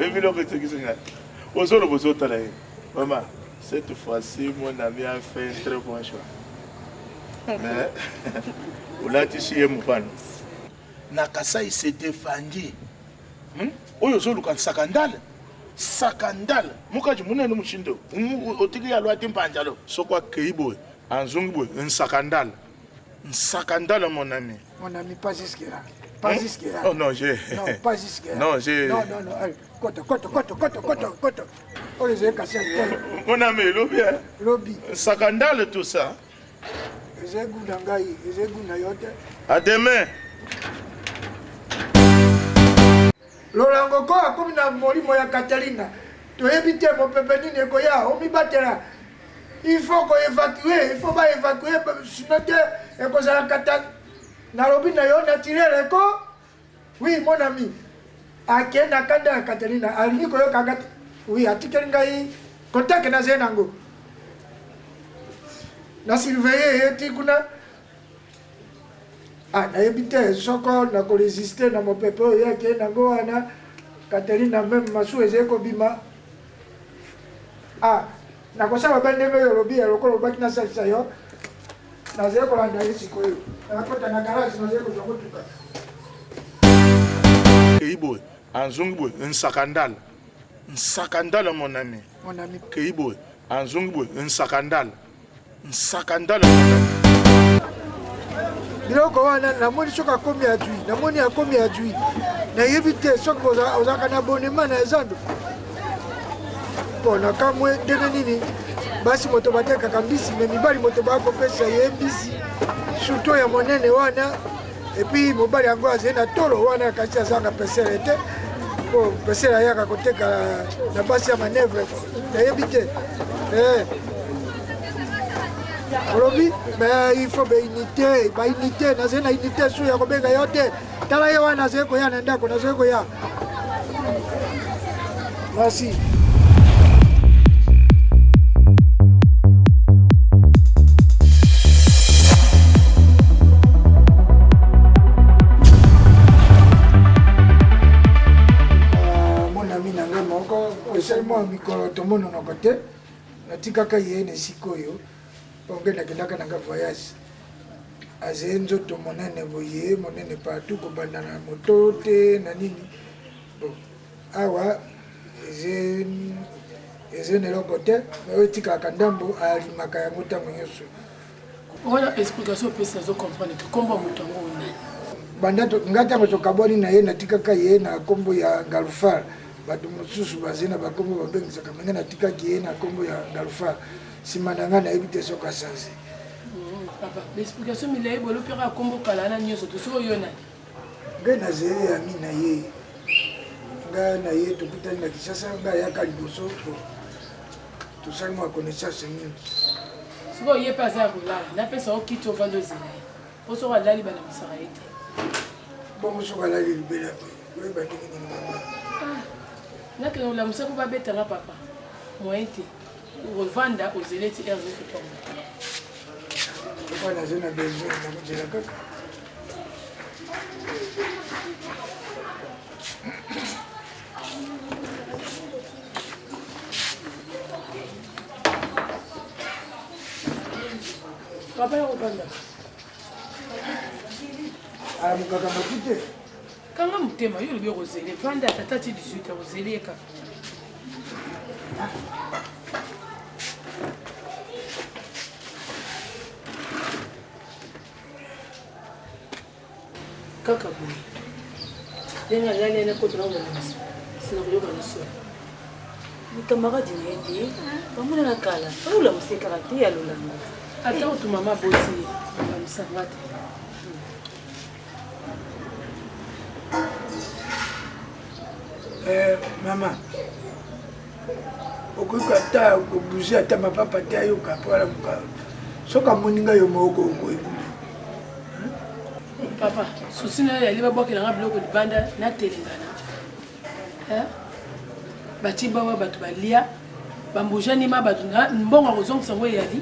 Oyebi eloko esekisi ngai? Ozoloba ozotala ye. Maman, cette fois-ci mon ami a fait un très bon choix. Mais olatisi ye mopano. Na Kasai se defendi. Hmm? Oyo ozoluka nsakandale. Sakandale. Mukaji munene mushindo. Otiki ya lwati mpanjalo. Soko akei boye, anzongi boye, nsakandale. Nsakandale mon ami. Mon ami, pas jusque là. Pas hmm? jusque là. Oh non, j'ai. Non, pas jusque là. Non, j'ai. Non, non, non. Allez, koto, koto, koto, koto, koto, koto. Oh, les cassé Mon ami, lobi. Hein? Lobi. Sakandale tout ça. Eza goût na ngai, eza goût na yo te. À demain. Lolango ko akomi na molimo ya Catalina. Toyebi te mopepe nini ekoya, omibatela. Il faut ko evacuer, il faut ba evacuer sinon te ekozala kata nalobi na yo naturel eko oui mon ami ake na kanda ya Catalina alingi koyoka nga te oui atikeli ngai contact nazali nango na surveiller ye ti kuna Ah, nayebi te soko nakoresiste na mopepe oyo ye akei nango wana Catalina meme masuwa ezali kobima ah, nakosala ba ndenge oyo olobi ya lokola olobaki nasalisa yo nazali kolanda ye sikoyo nakota na garage nazali kozwa motuka Kei boye anzongi boye nsakandala nsakandala mon ami mon ami kei boye anzongi boye nsakandala Nsakandala biloko wana namoni soki akomi adui namoni akomi adui nayebi te soki ozalaka na abonema na zando mpo nakamwe ndenge nini basi moto batekaka mbisi me mibali moto bakopesa ye mbisi surtout ya monene wana epuis mobali yango azali na tolo wana kasi azanga pesele te po pesele ayaka koteka na basi ya manevre nayebi te eh. olobi mais il faut baunité baunité nazali na unité su ya kobenga yo te tala ye wana azali koya na ndako nazali koya merci ah, mon ami na ngai moko esali mwa mikolo tomonanaka te natikaka ye na esika oyo mpo ngai nakendaka na ngai voyage azali nzoto monene boye monene partout kobanda na moto te na nini bon awa eze na eloko te oyo etikalaka ndambo alimaka yango ntango nyonso wana explication opesi nazo comprendre te nkombo ya moto yango nani banda nga ntango tokabwani na ye natikaka ye na nkombo ya ngalufar bato mosusu bazali na bakombo babengisaka me nga natikaki ye na nkombo ya ngalufar nsima na ngai nayebi te soki asanze mm, papa explication milai bolopeka nkombo kala na nyonso to soki oyo nani Ngai nazali ami na ye, ngai na ye tokutani na Kinshasa, ngai ayaka liboso tosali mwa connaissance mingi. Sikoyo ye mpe aza ya kolala, napesa yo kiti ovanda ozela ye, mpo soki alali balamusaka ye te. Bongo soki alali libela mpe oyeba ndenge nini mama? Ah, nakende kolamusa mpo babeta nga papa, moyen te, ovanda ozele ti heure nyonso mpo Papa naza na besoin nakozela kaka. Papa ya kobanda. Alamukaka noki te. Kanga motema yo olobi okozele vanda tata ti 18 okozele ye kaka. Kaka boye ndenge alali ana kota na komonisa sina koyoka na soni. Ni camarade na ye te bamonana kala olamusa ye kaka te ya lolango. Ata kutu mama aboti ye olamusa nga te. Eh, mama okoki ata kobouge ata mapapa te ayoka mpo alamuka soki amoni ngai yo moko okoyebuna papa susi na yo yali babwakela nga biloko libanda natelengana batie bawa bato balia bambujani ma bato mbongo akozongisa yango eyali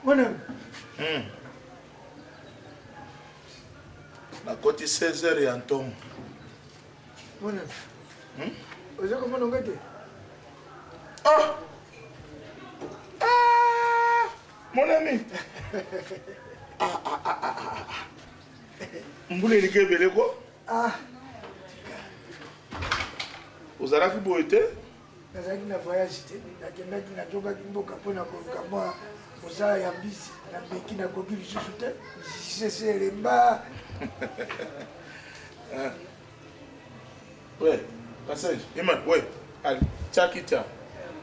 Mon ami. Nakoti 16 heures ya ntongo. Mon ami. Oza komona ngai te? Ah! Ah! Mon ami. Ah, ah, ah, ah, ah. Mbula eliki ebele ko? Ah. Ozalaki boye te? Nazalaki na voyage te, nakendaki nazongaki mboka mpo na koluka mwa mosala ya mbisi, nameki nakoki lisusu te, sese elemba. Ouais, passage. Iman, ouais. Allez, tiens, quitte.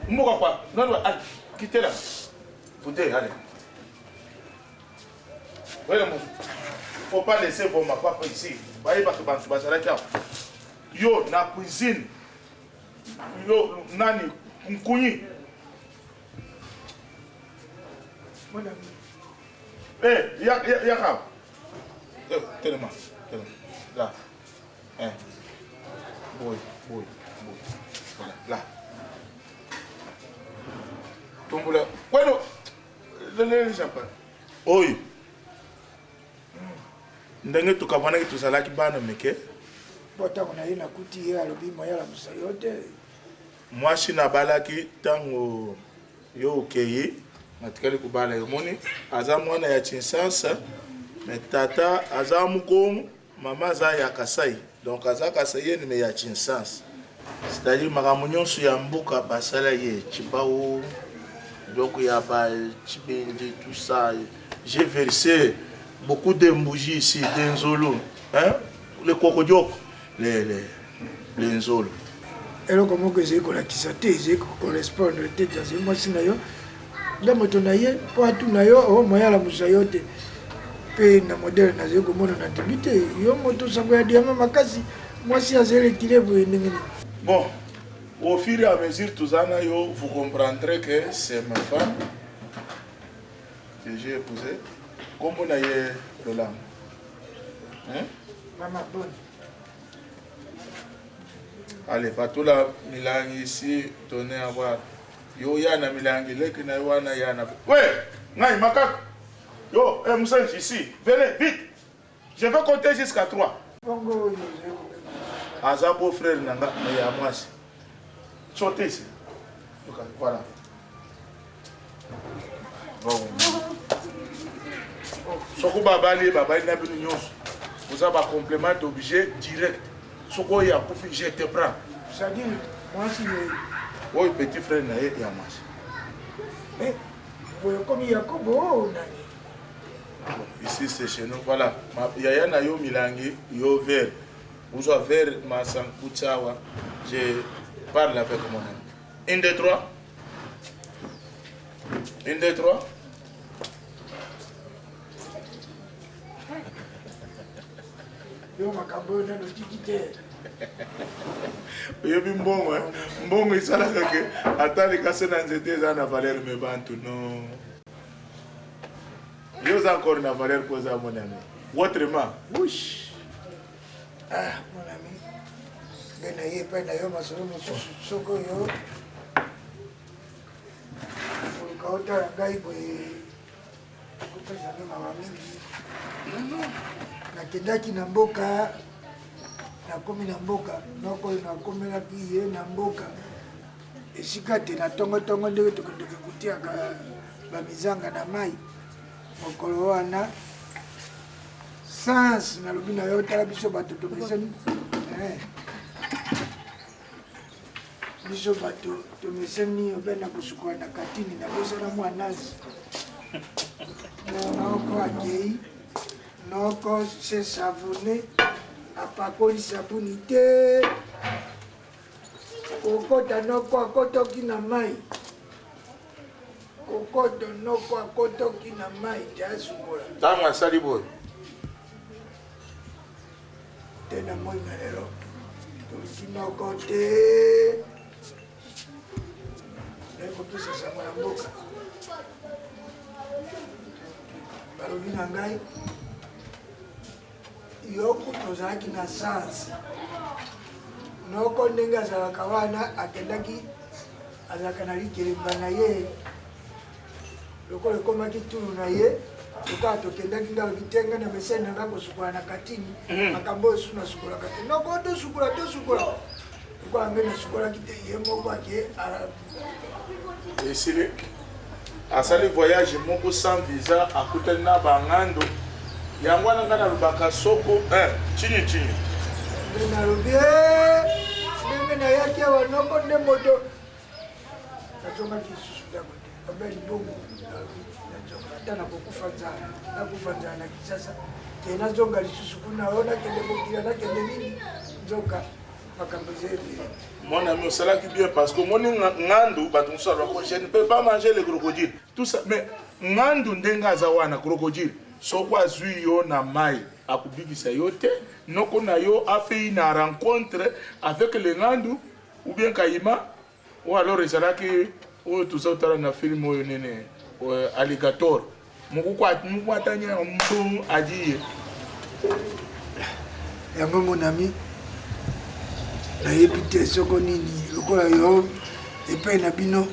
Mboka quoi? Non, non, allez, quittez là. Vous deux, allez. Ouais, mon. Faut pas laisser vos mapapa ici. Baye bato bantu bazalaki awa. Yo na cuisine. Yo nani nkunyi. Mon ami. Eh, ya ya ya. Eh, telema, telema. Là. Eh. Boy, boy, boy. Voilà, là. Tombola. Bueno, lele champagne. Oyo. Ndenge tokabwanaki tozalaki bana mike. Bo ntango na ye nakuti ye alobi moya alamusa yo te. Mwasi nabalaki ntango yo okei natikali kobala yo omoni aza mwana ya Kinshasa mais tata aza mukongo mama aza ya Kasai donc aza Kasaienne mais ya Kinshasa c'est-à-dire makambo nyonso ya mboka basala ye tshibao biloko ya ba tshibindi tout ça j'ai versé beaucoup de mbuji ici de nzolo hein le kokodioko le le le nzolo eloko moko ezali kolakisa te ezali kocorrespondre te azali mwasi na yo nde moto na ye mpo atuna yo o moye alamusa yo te mpe na modele nazali komona na ndimi te yo moto sango ya diama makasi mwasi azali retire boye ndenge nini. Bon, au fur et à mesure toza na yo, vous comprendrez que c'est ma femme que j'ai épousée. Kombo na ye Lolango. Hein? Mama bonne. Allez, patula milangi ici, donnez à boire. Yo ya na milangi, leki na yo wana ya na. Ouais, ngai makaka. Yo, eh, Musanji ici, venez vite. Je vais compter jusqu'à 3. Bongo oyo ozali kobenga. Aza beau frère na nga mais ya mwasi. Sortez ici. Ok, voilà. Bon. Soko babali babali na bino nyonso. Oza ba complément d'objet direct. Soko oyo akufi je te prends. C'est-à-dire mwasi ye. Oyo petit frère na ye ya mwasi. Eh, boye okomi Yakobo nani? Ici c'est chez nous, voilà. Ma, yaya na yo milangi, yo verre. Uzwa verre masankuchawa. Je parle avec mon ami. Une, deux, trois. Une, deux, trois. Yo makambo oyo nano otiki te. Oyebi mbongo, eh? Mbongo esalaka ke ata likase na nzete eza na valeur me bantu non. Yo oza encore na valeur mpo oza mon ami. Autrement, wush. Ah, mon ami. Ngai na ye epai na yo masolo mosusu soki oyo koluka otala ngai boye kopesa nde mawa mingi. Nakendaki na mboka, nakomi na mboka noko oyo nakomelaki ye na mboka esika te na tongotongo ndenge tokendeke kotiaka bamizanga na mai mokolo wana sans nalobi na yo tala biso bato tomesani eh. biso bato tomesani obe na kosukola na katini nabosana mwa nazi noko akei noko se savone apakoli sabuni te kokota noko akotoki na mai kokoto noko akotoki na mai te asukola ntango asali boye te na moi na lelo toluki noko te naye kopesa sango na mboka balobi na ngai yo kutu ozalaki na sanse noko ndenge azalaka wana akendaki azalaka na likelemba na ye. Lokola ekomaki tulu na ye, lokola tokendaki nga alobi te nga na mesani na nga kosukola na katini mhm. makambo oyo su nasukolaka te noko tosukola tosukola lokola ngai nasukolaki te ye moko ake esili asali voyage moko sans visa akutani na bangando yango wana ngai nalobaka soko eh, chini chini nde nalobi eh, ndenge nayaki awa noko nde moto nazongaki lisusu ndako te papa libongo nalobi nazonga ata nakokufa nzala nakufa nzala na kinshasa ke nazonga lisusu kuna o nakende bokila nakende nini nzoka makambo eza ebele. Mon ami osalaki bien parce que omoni ngandu bato mosusu alobaka je ne peux pas manger le crocodile tout ça mais ngandu ndenge aza wana crocodile soko azwi yo na mai akobikisa yo te noko na yo a fait une rencontre avec le ngandu ou bien kayima ou alors ezalaki oyo toza kotala na film oyo nini alligator mukukwatanya mbu ajiye yango mon ami nayebi te soko nini lokola yo epai na bino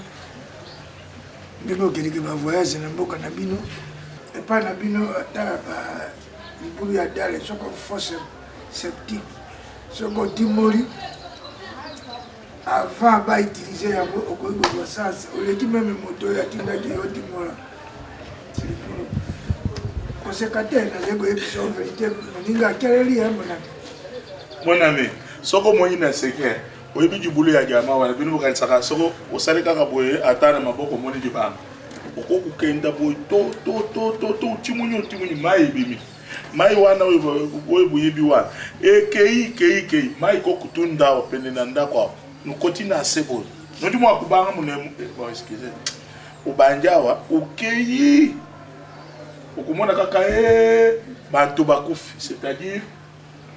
ndenge okendeke bavoyage na mboka na bino epai na bino ata libulu ya dale soko fosse septique soki otimoli avant ba utiliser yango okoki kozwa sens oleki meme moto oyo atindaki yo otimola libulu koseka te nazali koyebisa yo verité moninga akeleli ye monami monami soki omoni na seke oyebi libulu ya diama wana bino bokanisaka soko osali kaka boye ata na maboko omoni libanga okoki kokenda boye to to to to to otimoni otimoni mai ebimi Mai wana oyo oyo boyebi wana ekei kei kei mai ko kutunda awa pene na ndako awa nokoti na se boye nodi mwa kubanga munemu eh, bon excusez obandi awa okei okomona kaka e bato bakufi c'est-à-dire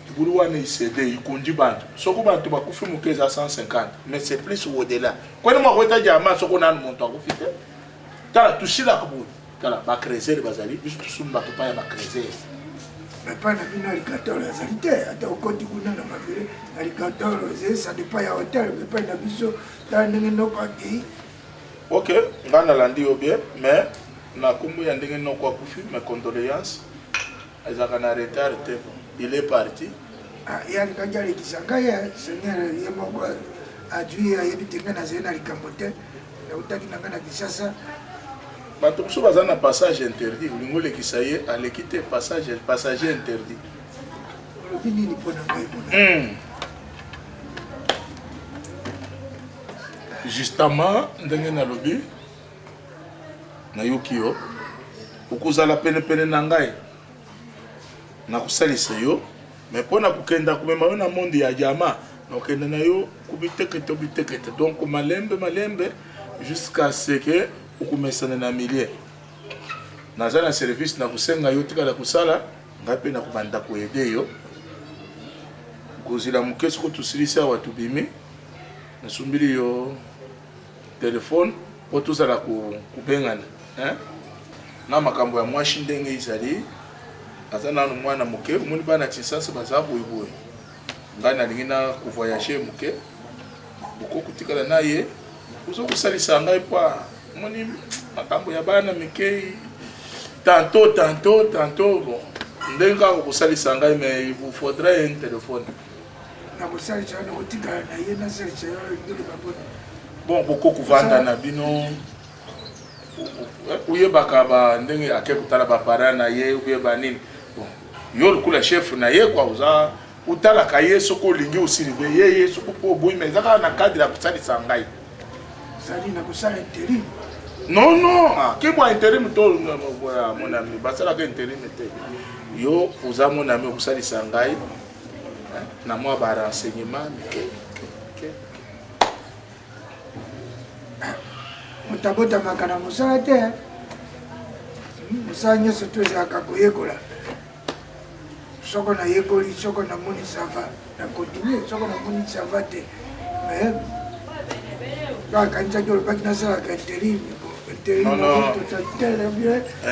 libulu wana esede ikundi bato soko bato bakufi moke eza 150 mais c'est plus au-delà kwani mwa kweta jama soko nanu moto akufi te tala tusilaka boye Tala ba creuseurs bazali biso tosumbaka epai ya ba creuseurs. Epai na bino alligator azali te ata okoti kuna na mabele alligator ezali ça dépend ya hotel epai na biso tala ndenge noko akei. Ok ngai nalandi yo bien mais na kombo ya ndenge noko akufi mes condoléances ezalaka na retard te bon il est parti. Ah, ye alingaki alekisa ngai eh, seigneur ye moko adui ayebi te ngai nazali na likambo te nautaki na ngai na kinshasa Bato mosusu baza na passage interdit, olingi olekisa ye aleki te, passage passager interdit. Olobi nini mpo na ngai bona? Hmm. Justement ndenge nalobi nayoki yo okozala penepene na ngai nakosalisa yo mais mpo na kokenda komema yo na monde ya diama nakokenda na yo kubitekete bitekete donc malembe malembe jusqu'à ce que okomesana na milieu naza na service nakosenga yo tikala kosala ngai mpe nakobanda koyede yo kozela moke soko tosilisi awa tobimi nasumbili yo telefone mpo tozala kobengana na makambo ya mwasi ndenge ezali aza nanu mwana moke omoni bana Kinshasa baza boyeboye ngai nalingi na kovoyage moke bokoki kotikala na ye ozo kosalisa ngai mpo omoni makambo ya bana mike tantôt tantôt tantôt bon ndenge kaka kosalisa ngai mais il vous faudrait un téléphone nakosalisa yo nakotikala na ye nasalisa yo ndenge baboni bon bokoki kovanda na bino oyebaka ba ndenge ake kotala ba parents na ye ou ba nini bon yo lokola chef na ye quoi oza otalaka ye soki olingi osurveille ye soki mpo oboyi mais eza kaka na cadre ya kosalisa ngai ezali na kosala interim non non ah, kibwa interim to mon ami basalaka interim te yo oza mon ami okosalisa ngai na mwa ba renseignement mike Moto abotamaka na mosala te. Mosala nyonso to ezalaka koyekola. Soko nayekoli, soko namoni ça va, na continue, soko namoni ça va te. Mais bakanisaki olobaki nasalaka interim.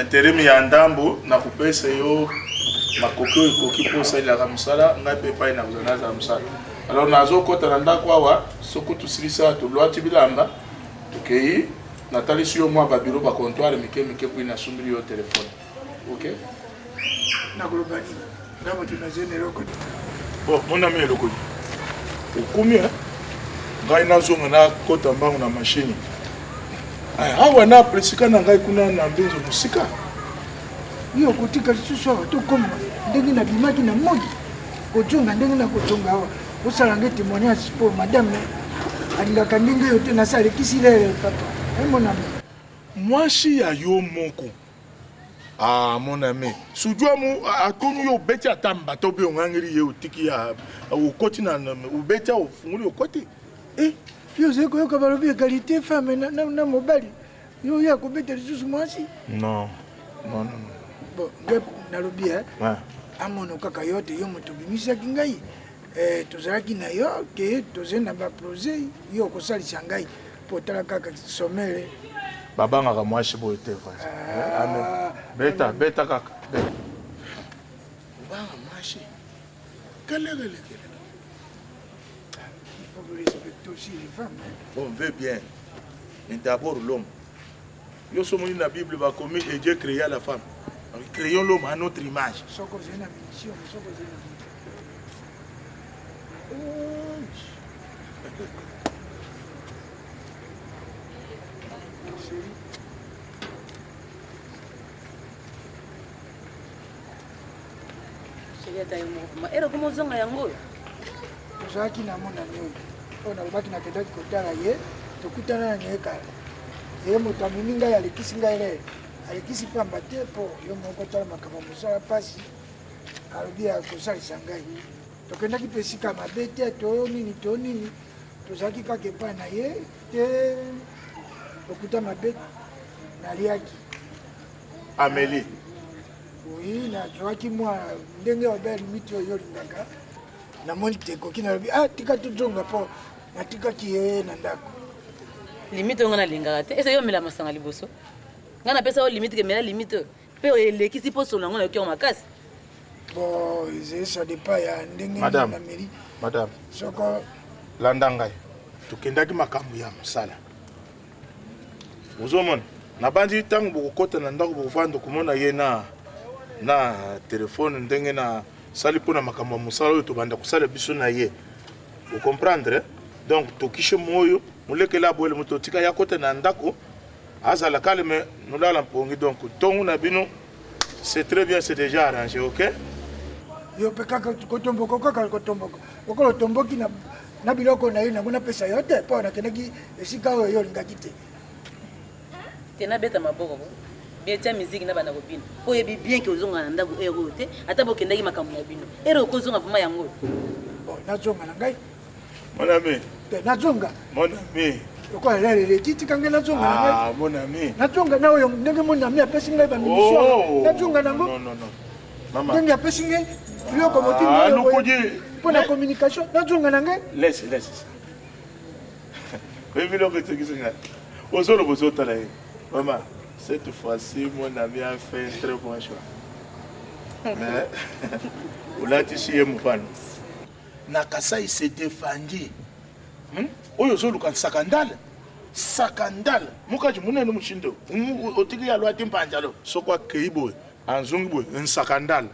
Interim ya ndambo nakopesa yo makoki oyo ekoki mpo osalelaka mosala ngai mpe epai nakozala nazala mosala Alors nazo kota na ndako awa soko tosilisa tolwati bilamba tokei Natalisi yo mwa ba bureau ba comptoir mike mike puis nasumbili yo telephone. Ok? Nakoloba nini? Nga moto nazali na eloko te. Bon, mon ami eloko okomi hein? Ngai nazonga nakota mbangu na machine. Eh, awa na esika na ngai kuna na mbinzo mosika. Yo okotika lisusu awa tokoma ndenge nabimaki na moi kozonga ndenge nakozonga awa osala ngai témoignage mpo madame alingaka ndenge yo te nasi alekisi lele papa emonami mwasi ya yo moko ah mon ami sujua mu atuni yo obeti ata mbata obe ongangeli ye otiki ya okoti na obeti ofungoli okoti eh yo ozali koyoka balobi egalite femme na, na, na mobali yo oyo akobeta lisusu mwasi non non non bon ngai nalobi eh, amono kaka yo te yo moto obimisaki ngai eh, tozalaki na yo ke tozali na baprojet yo okosalisa ngai mpo otala kaka somele babangaka mwasi boye te ah, beta beta kaka beta obanga mwasi kelekelekele. Il faut respecter aussi les femmes. Hein? On veut bien. Mais d'abord l'homme. Yo somoni na Bible bakomi et Dieu créa la femme. Donc, créons l'homme à notre image. Soko ozali na munition, soko ozali na Chérie. Chérie ata yo moko vraiment. Ero komo ozonga yango oyo. Tozalaki na monani oyo oyo nalobaki nakendaki kotala ye tokutana na ye kala ye moto amemi ngai alekisi ngai lele alekisi pamba te mpo yo moko tala makambo ya mosala mpasi alobi ya kosalisa ngai tokendaki mpe esika mabe te to nini to nini tozalaki kaka epai na ye te lokuta mabe naliaki ameli Oui, nazwaki mwa ndenge obe limite oyo olingaka namoni te ekoki nalobi ah tika tozonga mpo natikaki ye na ndako limite oyo ngai nalingaka te ese yo omela masanga liboso ngai napesa yo limite ke mela limite oyo mpe elekisi mpo solo yango nayoki yango makasi bon ezali ça dépend ya ndenge nameli madame soko landa ngai tokendaki makambo ya mosala ozomona nabanzi ntango bokokɔta na ndako bokofanda komona ye na na telefone ndenge na sali mpo na makambo ya mosala oyo tobanda kosala biso na ye ocomprendre donc tokishe moyo molekela abwele moto otika ye akɔta na ndako azala kalme nolala mpongi donc ntongo na bino c'est très bien c'est déjà arrangé ok yo mpe kaka kotomboko kaka kotomboko lokola otomboki na na biloko na ye nango napesa yo te mpo nakendaki esika oyo yo olingaki te te nabeta maboko ko bien tia miziki na banda kobina mpo oyebi bien ke ozonga na ndako ere oyo te ata bokendaki makambo na bino ere okozonga vraimen yango oyo bon nazonga na ngai mon ami te nazonga mon ami lokola lelo eleki tika ngai nazonga na ngai ah, mon ami nazonga na oyo ndenge mon ami apesi ngai bamimission oh, nazonga nango non, non, non. ndenge apesi ngai biloko motindo ah, mpo na communication nazonga na ngai laisse laisse oyebi biloko esekisi ngai ozoloba ozotala ye mama cette fois-ci mon ami a fait un très bon choix mais olatisi ye mopano na kasai se defendi hmm? oyo ozoluka sakandale sakandale mukaji munene mushindo otiki ya lwati mpanjalo soko akei boye Azongi boye nsakandala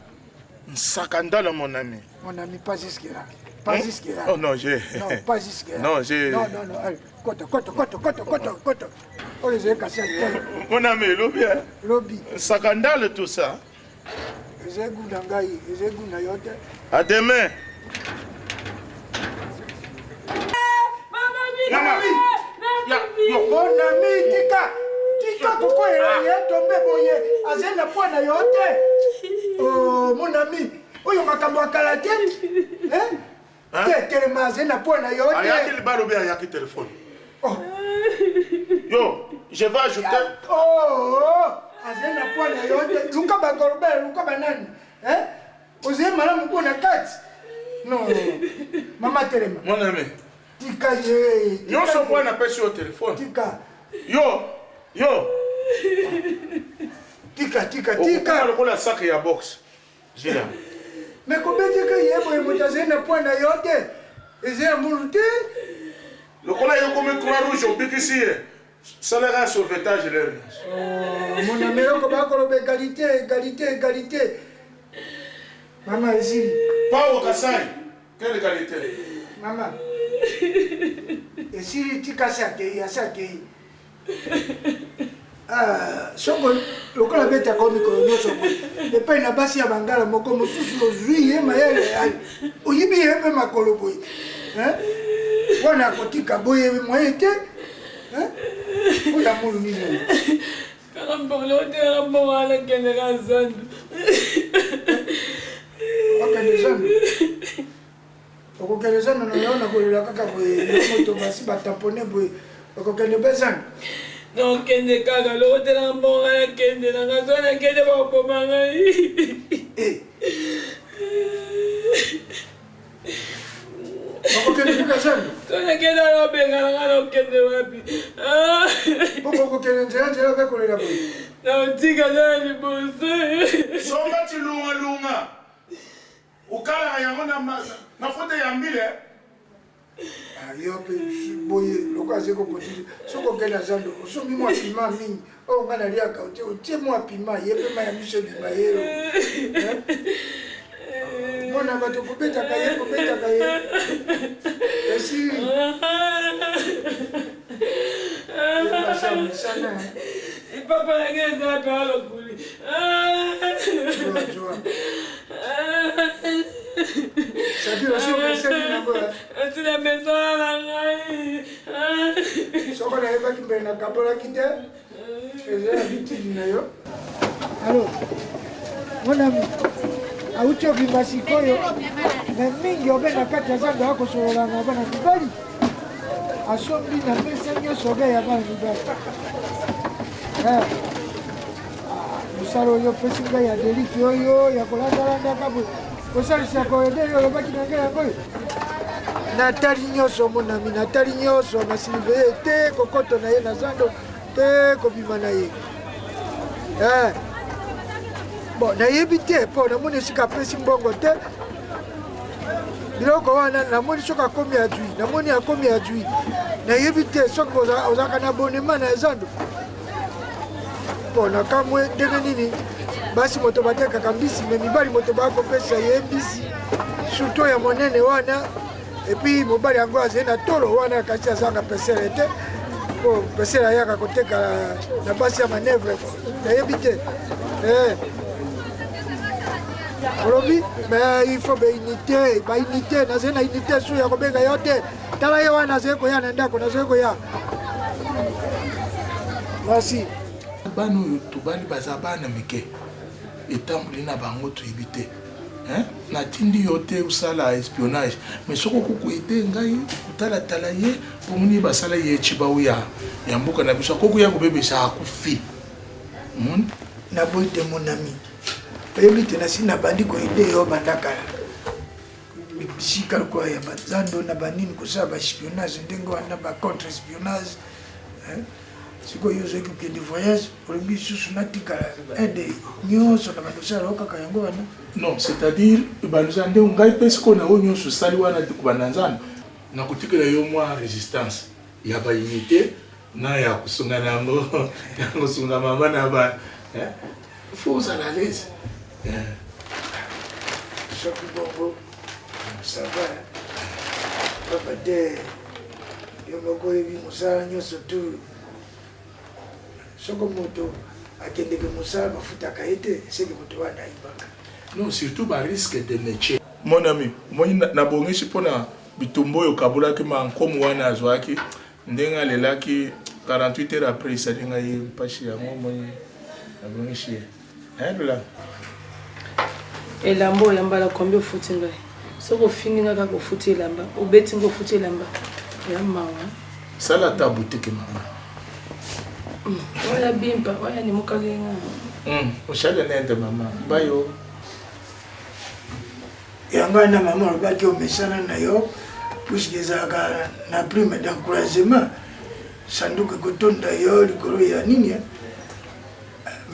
nsakandala mon ami. Mon ami pas jusque là. Pas hein? jusque là. Oh non, j'ai. Non, pas jusque là. Non, j'ai. Non, non, non. Allez, koto, koto, koto, koto, koto, koto. Oh, les kasi Mon ami, lobi hein. Lobi. Sakandale tout ça. Eza goût na ngai, eza goût na yo te. À demain. Mon ami, tika tika kokweyela ye tombe boye azali na pwa na yo te oh, mon ami oyo makambo ya kala te te telema azali na pwa na yo te ayaki libala obe ayaki telefone oh. yo je vais ajouter oh, oh, azali na pwa na yo te luka bagolbert luka banani ozali malamu mpo na kati non mama telema mon ami tika ye nyonso mpo napesi yo telefone tika yo yo tika tika tika lokola saki ya boxe zila me kobeteka ye boye moto azali na pwa na yo te eza ya mbulu te lokola yo komi croix rouge obikisi ye. Salaka sauvetage lelo. Oh, mon ami eloko bakoloba égalité égalité égalité. Mama esili. Pao Kasai, quelle égalité? Mama. Esili tika asi akei asi akei. Ah, soko lokola abetaka yo mikolo nyonso boye epai na basi ya bangala moko mosusu ozwi ye mayele oyibi ye mpe makolo boye wana akotika boye moye te oyo amulu nini oyo Kaka mbongo otelaka mbongo wana kendeka zandu. Okende zandu. Okokende zando na yo na kolela kaka boye yo moto basi batampone boye okokende mpe zando. Nakokende kaka lokotelaka mbongo ngai nakende na ngai soki nakende bakoboma ngai. Eh. Okokende kaka zando. Soki nakende wana babengana ngai nakokende wapi? Bongo okokende nzela nzela mpe kolela boye. Nakotika ngai liboso. Somba tshilungalunga. Okalaka yango na na faute ya mbile. Ah, yo mpe boye lokola azali kokotisi soki okei na zando osombi mwa pima mingi oyo ngai naliaka otie otie mwa pima ye mpe mai ya miso ebima ye mwana bato kobetaka ye kobetaka ye esili misana papa na ngai eza mpe alokuli Tina mesana na ngai. Soko nayebaki mbele nakabolaki te eza ya bitili na yo. Alo, mon ami, auti obima sikoyo me mingi obe na kati ya zando akosolola na bana mibali asombi na mesa nyonso obe ya bana mibali eh. Mosala oyo opesi ngai ya deliki oyo ya kolandalandaka boye kosalisa koyede yo olobaki na ngai yango oyo natali nyonso monami natali nyonso na surveille te kokoto na ye na zando te kobima na ye eh. bon nayebi te mpo namoni esika apesi mbongo te biloko wana namoni soki akomi adui namoni akomi adui nayebi te soki ozalaka na abonema na zando Mpo nakamwe ndenge nini basi moto batekaka mbisi me mibali moto bakopesa ye mbisi surtout ya monene wana epuis mobali yango azali na tolo wana kasi azanga pesele te po pesele ayaka koteka na basi ya manevre nayebi te eh. olobi mais il faut baunité baunité nazali na unité su ya kobenga yo te tala ye wana azali koya na ndako nazali koya merci bana oyo tobali baza bana mike etamboli na bango toyebi te natindi yo te osala espionnage mais soki okoki koede ngai kotalatala ye mpo moni basala ye cibau ya, ya mboka na biso akoki koya kobebisa akufi moni naboyi te mon ami oyebi te nasi nabandi koede yo banda kala bisika lokola ya bazando na banini kosala baespionnage ndenge wana ba contre espionnage sikoyo yo ozalaki kokende voyage olobi lisusu natikala aide nyonso na bandosala yo kaka yango wana non c'est-à-dire bandosa nde ngai mpe sikoyo na oyo nyonso osali wana kobanda nzambe nakotikela yo mwa résistance ya baunité na ya kosunga na yango ya kosunga mama na bana faut ozala à l'aise. Soki bongo ça va papa te yo moko oyebi mosala nyonso tu soko moto akendeke mosala bafutaka ye te seke moto wana ayibaka non surtout ba risque de métier mon ami omoni nabongisi mpo na bitumba oyo okabolaki ma nkomo wana azwaki Ndenge alelaki 48 heures après esali ngai mpasi yango omoni nabongisi ye eh, Lola elamba oyo ya mbala combien ofuti ngai soki ofingi ngai kaka ofuti elamba obeti ngai ofuti elamba ya mawa sala ata boutique mama hmm, oya bimpa oya nimukalenga hmm, oshale nende mama bayo Yango wana mama alobaki omesana na yo puisque ezalaka na prime d'encouragement sanduku ekotonda yo likolo ya nini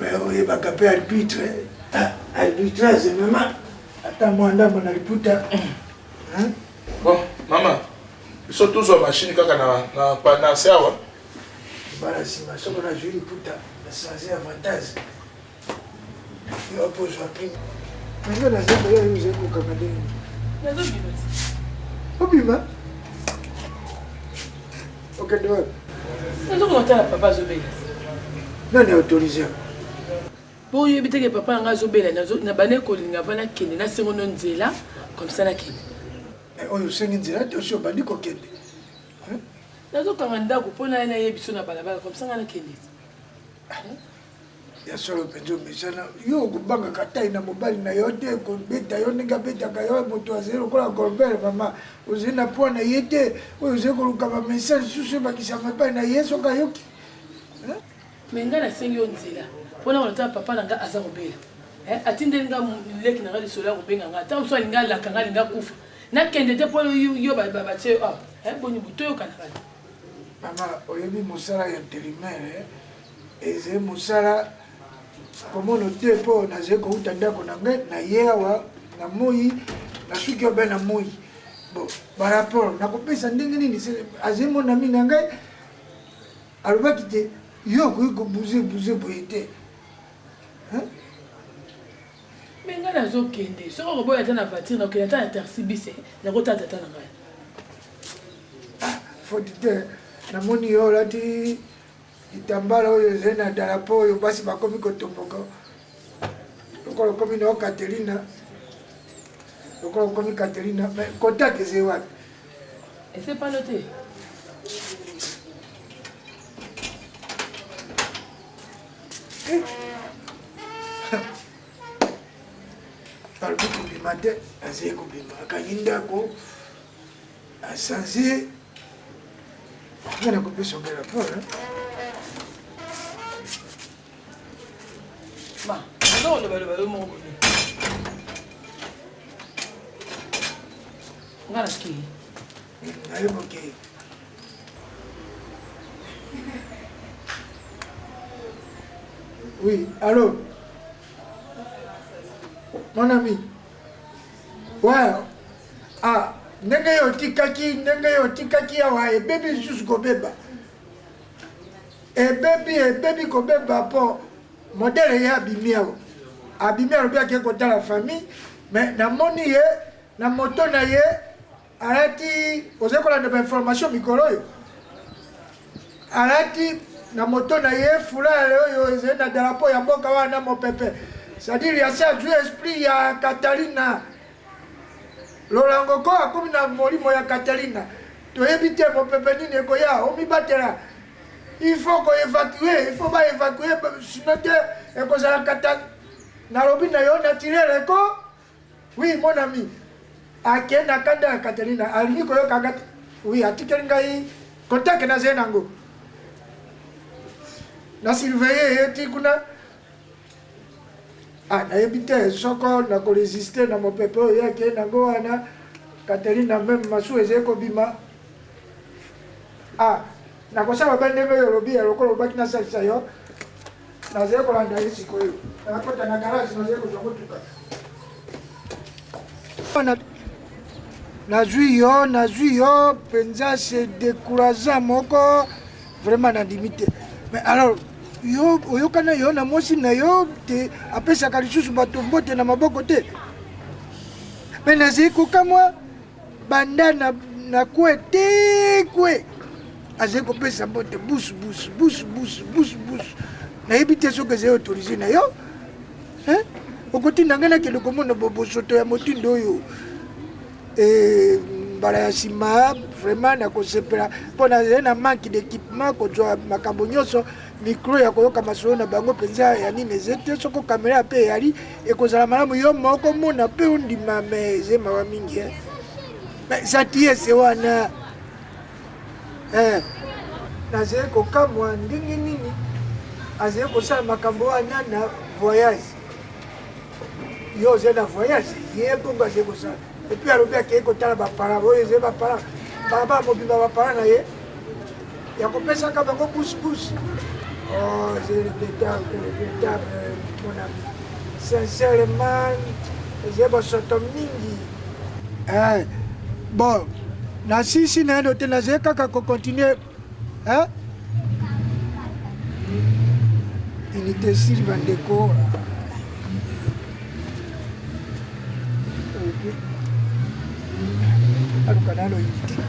mais oyebaka mpe arbitre ah, arbitrage mama ata mwa ndambo na liputa bon mama biso tozwa machine kaka na, na, na se awa. Mbala nsima soko nazwi liputa na change avantage yo mpo ozwa prime. Nga naza koya yo ozali kokanga ndenge Nazobima ti. Obima? Okende wapi? Nazokoma tala papa azobela. Nani autorise yango? Po oyebi te ke papa na ngai azobela, nabandaki kolinga avant nakende nasengo no nzela comme ça nakende. Mais oyo osengi nzela te osi obandi kokende. Nazokanga ndako mpo naya nayebi so na balabala comme ça ngai nakende. Ya solo mpenza omesana yo okobangaka tai na mobali na yo te kobeta yo ndenge abetaka yo moto azali lokola golbert mama ozali na poids na ye te oyo ozali koluka bamessage lisusu ebakisama epai na ye soki ayoki. Mais ngai nasengi yo nzela mpo na kolata papa na ngai aza kobela eh, atindeli ngai leki na ngai lisolo ya kobenga ngai ntango mosusu alingi alaka ngai alingi akufa nakende te mpo yo batie yo awa eh, boni botoyokana kala. Mama oyebi mosala ya intérimaire ezali mosala komono te mpo nazali kouta ndako na ngai na ye awa na moi nasuki obe na moi bon barapport nakopesa ndenge nini azali monami na ngai alobaki te yo okoki kobuze buze boye te. Me ngai nazokende soki okoboya ata na voiture nakokende ata na taxi bus nakotala tata na ngai. Ah, faute te namoni yo olati litambala oyo ezali na dalapo oyo basi bakomi kotomboka lokola okomi nao Katerina lokola okomi Katerina mais contact ezali wapi? Esepano te. Balobi kobima te, azali kobima, akangi ndako, asanze nga nakopesa ngai rapport. Ma, oza kolobaloba yo moko boye. Nga nakei. Nayebi okei. Oui, allô Mon ami. Ouais. Ah, ndenge yo otikaki, ndenge yo otikaki awa ebebi lisusu kobeba. Ebebi, ebebi kobeba po modèle ye abimi awa. Abimi alobi ake kotala famille, mais namoni ye na moto na ye alati ozali kolanda ba information mikolo oyo alati na moto na ye fulale oyo ezali na dalapo ya mboka wana mopepe c'est-à-dire ya se azwi esprit ya Catalina Lolango ko akomi na molimo ya Catalina toyebi te mopepe nini ekoya omibatela il faut ko évacuer il faut ba évacuer sinon te ekozala kata nalobi na yo naturel eko Oui mon ami ake na kanda ya Catalina alingi koyoka nga te oui atikeli ngai contact nazali nango na surveille ye ti kuna ah nayebi te soko nakoresiste na mopepe oyo ye akei nango wana Catalina meme masuwa ezali kobima ah nakosala ba ndenge oyo olobi ya lokola olobaki nasalisa yo Nazali kolanda ye sikoyo. Nakota na garage, nazali kozwa motuka. Nazwi yo, nazwi yo mpenza, c'est décourageant moko vraiment nandimi te. Mais alors yo oyokana yo na mwasi na yo te apesaka lisusu bato mbote na maboko te. Mais nazali kokamwa banda na, na kwe te kwe azali kopesa mbote busu busu busu busu busu busu nayebi te soki ezali autorise na yo okotinda ngai nakende komona bosoto ya motindo oyo eh, mbala ya nsima vraiment nakosepela mpo nazali na manque d'équipement kozwa makambo nyonso micro ya koyoka masolo na bango mpenza ya nini eze te soko kamera mpe eyali ekozala malamu yo moko mona mpe ondima me eze mawa mingi eh. Me gentillesse wana eh. Nazali kokamwa ndenge nini azali kosala makambo wana na voyage yo ozali na voyage ye bongo azali kosala epuis alobi akei kotala baparent oyo ezali baparent balabala mobimba baparent na ye ya kopesaka bango bus bus. Oh, c'est regrettable, regrettable, mon ami. Sincèrement, ezali bosoto mingi. Eh, bon, nasisi naino te, nazali kaka kocontinue. Eh? Unité esili bandeko. Aluka nano unité.